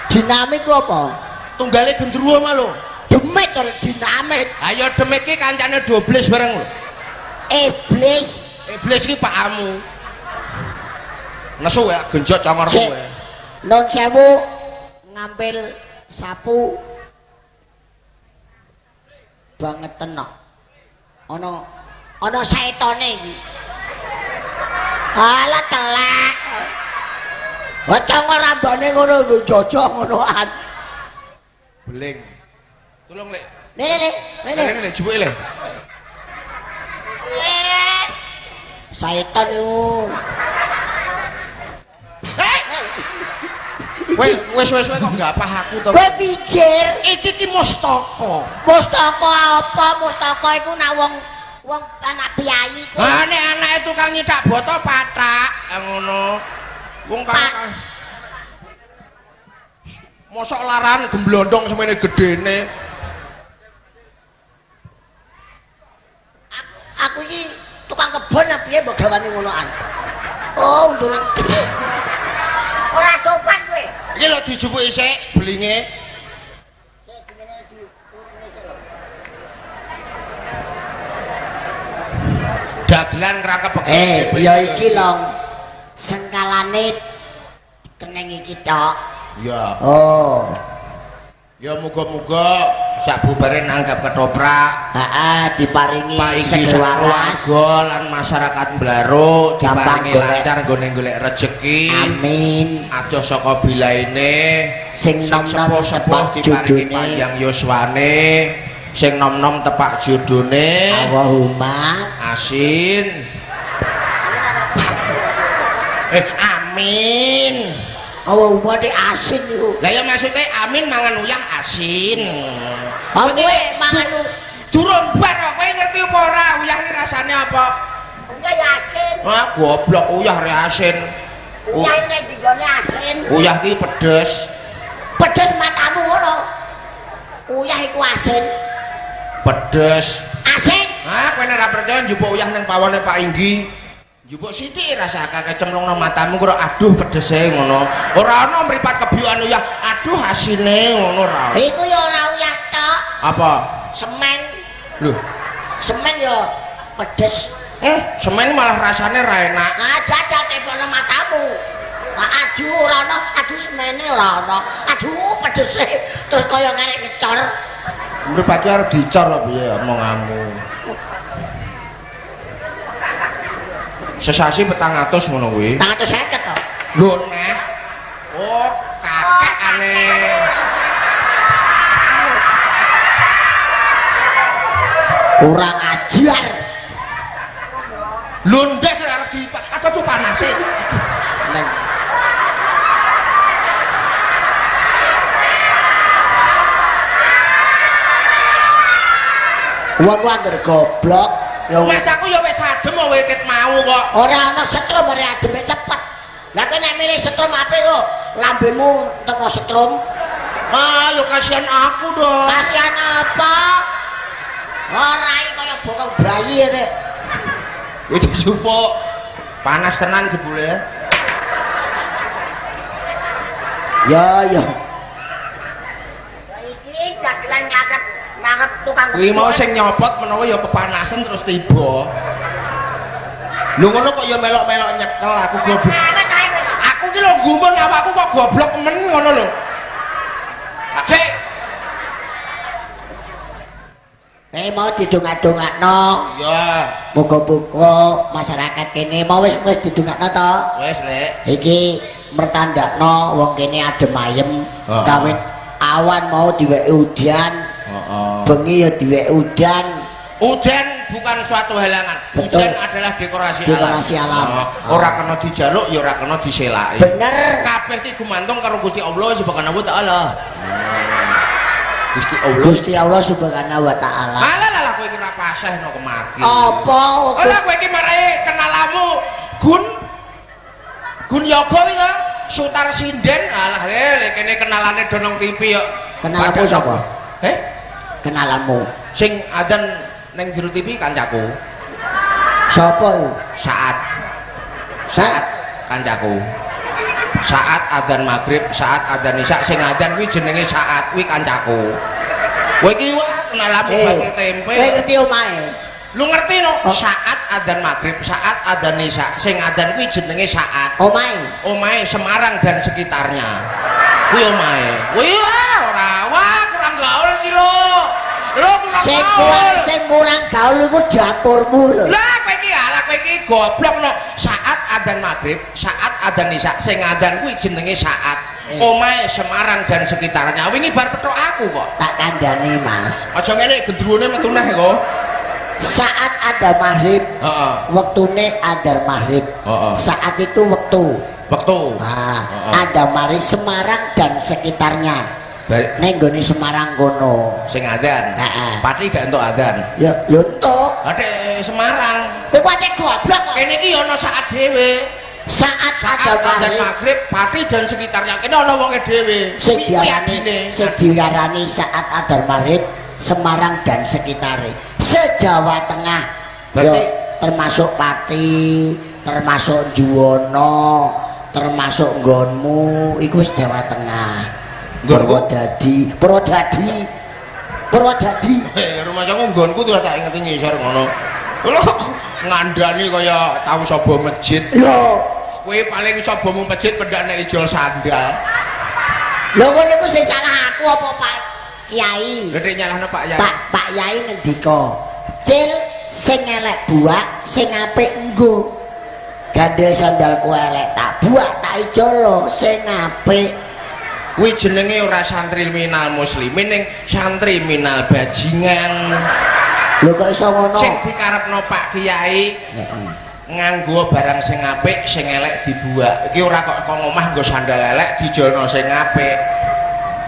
Dinamit ku apa? Tunggale gendruwo mah lho. Demit ora dinamit. Ayo demit ki kancane doblis bareng lho. Iblis. Iblis ki pakmu. Nesu ya genjot congor kowe. Nun sewu ngambil sapu banget tenok. Ana ana saetone iki. Alah telek. Wah congor ambane ngono lho jojok ngonoan. Beling. Tolong lek. Lek lek lek. Lek jupuke lek. Setan iku. Wes wes wes kok gapah aku to. Kowe pikir iki ki mustaka. Mustaka apa? Mustaka iku nak wong wong anak piyayi ku. Ha nek anake tukang nyithak boto pathak ngono. Wong kang mosok laran gemblondong semene gedene. Aku iki tukang kebon piye mbok gawane ngonoan. Oh, untune. Ora sopan kowe. Iki lho dijupuki sik belinge. Sik dingene diurune sik lho. Dagelan ngrangkep ya iki lho. Sengkalane keneng iki tok. Iya. Oh. Ya muga-muga sak bubare nanggap ketoprak. Heeh, diparingi seger waras lan masyarakat Blaro diparingi lancar nggone golek rejeki. Amin. Adoh saka bilaine sing nom-nom sepuh diparingi panjang yuswane, sing nom-nom tepak jodone. Allahumma asin. Amin. Allahumma de asin iku. Lah ya maksude amin mangan uyah asin. Ha kowe mangan durung bar kok kowe ngerti apa ora uyah iki rasane apa? Uyah ya asin. Ah goblok uyah re asin. Uyah nek digone asin. Uyah ki pedes. Pedes matamu ngono. Uyah iku asin. Pedes. Asin. Ah kowe nek ora percaya njupuk uyah nang pawone Pak Inggi. Njupuk sithik rasa akeh cemplungno matamu kok aduh pedese ngono. Ora ana mripat kebyukan uyah, aduh asine ngono ora. Iku ya ora uyah tok. Apa? Semen. Lho, semen ya pedes. Semen malah rasane ra enak. Ah jajal tepono matamu. Aduh ora ana, aduh semene ora ana. Aduh pedese terus kaya ngarek ngecor. Mripatku arep dicor kok piye omonganmu. Sesasi 400 ngono kuwi. 450 to. Lho neh. Oh, kakekane. Kurang ajar. Lho ndes arep dipak. Aduh panase. Aduh. Neng. Wong ku angger goblok. Ya wis aku ya wis adem kowe ket mau kok. Ora ana setrum ora ademe cepet. Lah kowe nek milih setrum apik lho, lambemu teko setrum. Ah, yo kasihan aku dong. Kasihan apa? Ora iki kaya bokong bayi rek. Kuwi dijupuk. Panas tenan jebule. Ya ya. Iki dagelan ngarep ngarep tukang. Kuwi mau sing nyopot menawa ya kepanasan terus tiba. Lho ngono kok ya melok-melok nyekel aku goblok. Aku ki lho gumun awakku kok goblok men ngono lho. Oke. Mau didongak-dongakno. Iya. Muga-muga masyarakat kene mau wis wis didongakno to. Wis, Lek. Iki mertandakno wong kene adem ayem. Kawit awan mau diweki udan. Bengi ya diweki udan. Udan bukan suatu halangan. Betul. Hujan adalah dekorasi, dekorasi alam. Ora kena dijaluk ya ora kena diselaki. Bener. Kabeh iki gumantung karo Gusti Allah Subhanahu wa taala. Gusti Allah. Gusti Allah Subhanahu wa taala. Alah lah kowe iki ora paseh no kemaki. Apa? Ora kowe iki marahi kenalamu Gun Gun Yoga kuwi to? Sutar Sinden. Alah le kene kenalane do nang TV kok. Kenalanmu sapa? Heh? Kenalanmu. Sing adzan ning jero TV kancaku. Sapa iku? Saat. Saat kancaku. Saat adzan maghrib, saat adzan isya, sing adzan kuwi jenenge saat kuwi kancaku. Kowe iki wah kenalamu bakul tempe. Kowe ngerti omahe? Lu ngerti no? Oh. Saat adzan maghrib, saat adzan isya, sing adzan kuwi jenenge saat. Omahe? Omahe Semarang dan sekitarnya. Kuwi omahe. Kuwi ora wah kurang gaul iki lho. Lho kurang gaul. Sing kurang gaul iku dapurmu lho. Lah kowe iki alah kowe iki goblok no. Saat adzan maghrib, saat adzan isya, sing adzan kuwi jenenge saat. Omahe Semarang dan sekitarnya. Wingi bar petok aku kok. Tak kandhani, Mas. Aja ngene gendruwone metu neh kok. Saat ada maghrib, heeh. Wektune adzan maghrib. Heeh. Saat itu wektu. Wektu. Nah, ada mari Semarang dan sekitarnya. Ning nggone Semarang kono. Sing adzan. Heeh. Pati gak entuk adzan. Ya, ya entuk. Ate Semarang. Kowe ate goblok kok. Kene iki ana saat dhewe. Saat ada maghrib, Pati dan sekitarnya. Kene ana wonge dhewe. Sing diarani saat adzan maghrib Semarang dan sekitarnya, se-Jawa Tengah. Berarti yo, termasuk Pati, termasuk Juwono, termasuk nggonmu, iku wis Jawa Tengah. Purwodadi, Purwodadi, Purwodadi. Rumahku nggonku tuh tak ingeti ngisor ngono. Lho ngandani kaya tau saba masjid. Lho, kowe paling saba masjid pendak nek ijol sandal. Lho ngono iku sing salah aku apa Pak Kiai? Lha nyalahno Pak Yai. Pak Yai ngendika, "Cil sing elek buak, sing apik nggo." Gandel sandalku elek tak buak tak ijol sing apik. Kuwi jenenge ora santri minal muslimin ning santri minal bajingan. Lho kok iso ngono? Sing dikarepno Pak Kiai nganggo barang sing apik, sing elek dibuak. Iki ora kok kok omah nggo sandal elek dijolno sing apik.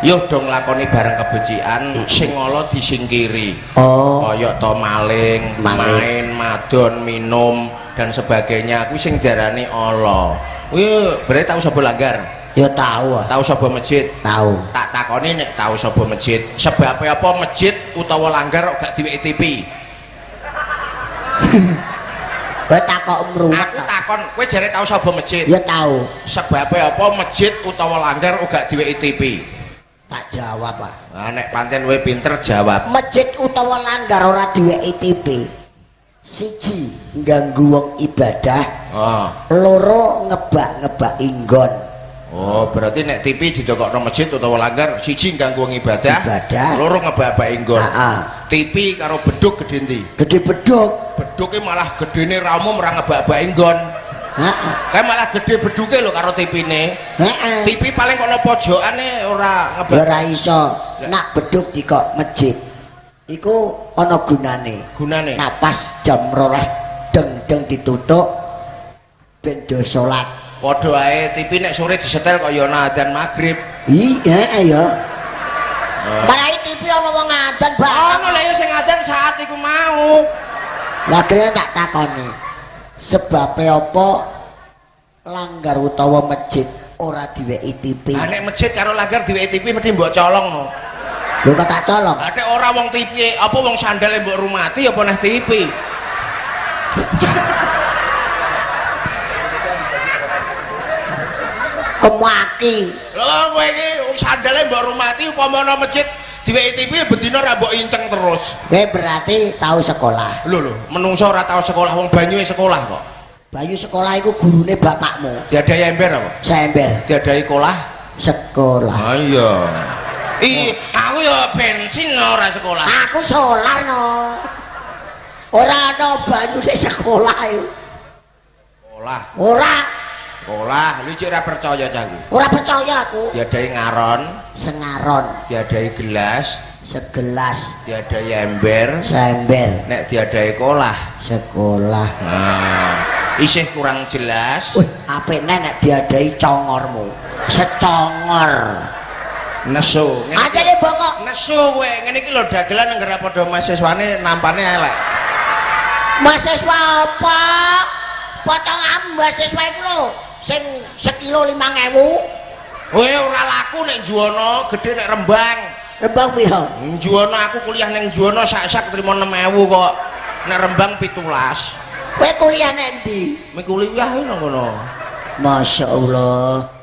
Yo do nglakoni barang kebecikan sing ala disingkiri. Oh. Kaya to maling, main, madon, minum dan sebagainya. Kuwi sing diarani ala. Kuwi berarti tau sapa langgar? Ya tau. Tau sapa masjid? Tau. Tak takoni nek tau sapa masjid. Sebabe apa masjid utawa langgar kok gak diweki TV? Kowe takok mruwet. Aku takon, kowe jare tau sapa masjid? Ya tau. Sebabe apa masjid utawa langgar kok gak diweki TV? Tak jawab, Pak. Nah, nek pancen kowe pinter jawab. Masjid utawa langgar ora diweki TV. Siji, ngganggu wong ibadah. Oh. Loro, ngebak-ngebaki nggon. Oh, berarti nek TV didokokno masjid utawa langgar, siji ngganggu wong ibadah, loro ngebak-ngebaki nggon. Heeh. TV karo beduk gedhe ndi? Gedhe beduk. Beduke malah gedene ra umum ora ngebak-ngebaki nggon. Heeh. Kae malah gedhe beduke lho karo TV-ne. Heeh. TV paling kono pojokane ora ngebak. Ya ora iso. Nak beduk dikok masjid iku ana gunane. Gunane. Nak pas jam 12 deng-deng ditutuk ben do salat. Padha ae TV nek sore disetel kaya ana adzan maghrib. Iya ya. Marai TV ana wong adzan bareng. Ana lha ya sing adzan saat iku mau. Lah kene tak takoni. Sebabe apa langgar utawa masjid ora diweki TV? Lah nek masjid karo langgar diweki TV mesti mbok colong no. Lho kok tak colong? Lah nek ora wong TV, apa wong sandale mbok rumati apa neh TV? Kemaki. Lho kowe iki sandale mbok rumati upama ana masjid diweki TV bendina ora mbok inceng terus. Kowe berarti tau sekolah. Lho lho, menungso ora tau sekolah, wong banyuwe sekolah kok. Bayu sekolah iku gurune bapakmu. Diadahi ember apa? Saember. Diadahi kolah? Sekolah. Ah iya. Ih, aku ya bensin ora sekolah. Aku solar no. Ora ana banyune sekolah iku. Sekolah. Ora. Sekolah, lu cek ora percaya cah aku. Ora percaya aku. Diadahi ngaron, sengaron, diadahi gelas, segelas, diadahi ember, seember. Nek diadahi kolah, sekolah. Nah, isih kurang jelas. Wih, apik nek diadahi congormu. Secongor. Nesu. Ajane bokok. Nesu kowe. Ngene iki lho dagelan anggere padha mahasiswane nampane elek. Mahasiswa apa? Potongan mahasiswa iku lho sing sekilo 5.000. Kowe ora laku nek Juwana, gedhe nek Rembang. Rembang piro? Juwana aku kuliah ning Juwana sak-sak trimo 6.000 kok. Nek Rembang 17. Kowe kuliah nek ndi? Kuliah nang kono. Masya Allah.